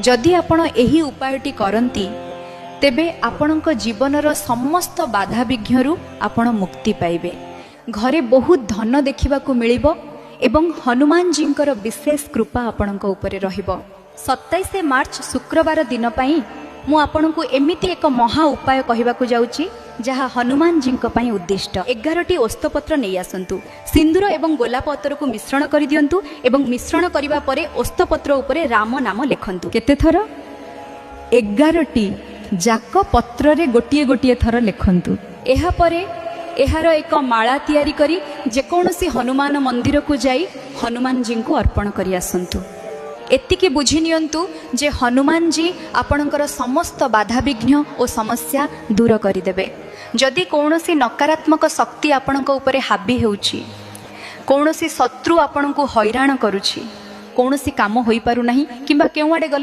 ଯଦି ଆପଣ ଏହି ଉପାୟଟି କରନ୍ତି, ତେବେ ଆପଣଙ୍କ ଜୀବନର ସମସ୍ତ ବାଧାବିଘ୍ନରୁ ଆପଣ ମୁକ୍ତି ପାଇବେ। ଘରେ ବହୁତ ଧନ ଦେଖିବାକୁ ମିଳିବ ଏବଂ ହନୁମାନଜୀଙ୍କର ବିଶେଷ କୃପା ଆପଣଙ୍କ ଉପରେ ରହିବ। 27 ମାର୍ଚ୍ଚ ଶୁକ୍ରବାର ଦିନ ପାଇଁ ମୁଁ ଆପଣଙ୍କୁ ଏମିତି ଏକ ମହା ଉପାୟ କହିବାକୁ ଯାଉଛି, ଯାହା ହନୁମାନଜୀଙ୍କ ପାଇଁ ଉଦ୍ଦିଷ୍ଟ। 11ଟି ଓସ୍ତପତ୍ର ନେଇ ଆସନ୍ତୁ। ସିନ୍ଦୁର ଏବଂ ଗୋଲାପ ଅତରକୁ ମିଶ୍ରଣ କରିଦିଅନ୍ତୁ ଏବଂ ମିଶ୍ରଣ କରିବା ପରେ ଓସ୍ତପତ୍ର ଉପରେ ରାମ ନାମ ଲେଖନ୍ତୁ। କେତେ ଥର? 11ଟି ଯାକ ପତ୍ରରେ ଗୋଟିଏ ଗୋଟିଏ ଥର ଲେଖନ୍ତୁ। ଏହାପରେ ଏହାର ଏକ ମାଳା ତିଆରି କରି ଯେକୌଣସି ହନୁମାନ ମନ୍ଦିରକୁ ଯାଇ ହନୁମାନଜୀଙ୍କୁ ଅର୍ପଣ କରି ଆସନ୍ତୁ। ଏତିକି ବୁଝି ନିଅନ୍ତୁ ଯେ ହନୁମାନଜୀ ଆପଣଙ୍କର ସମସ୍ତ ବାଧାବିଘ୍ନ ଓ ସମସ୍ୟା ଦୂର କରିଦେବେ। ଯଦି କୌଣସି ନକାରାତ୍ମକ ଶକ୍ତି ଆପଣଙ୍କ ଉପରେ ହାବି ହେଉଛି, କୌଣସି ଶତ୍ରୁ ଆପଣଙ୍କୁ ହଇରାଣ କରୁଛି, କୌଣସି କାମ ହୋଇପାରୁନାହିଁ କିମ୍ବା କେଉଁଆଡ଼େ ଗଲେ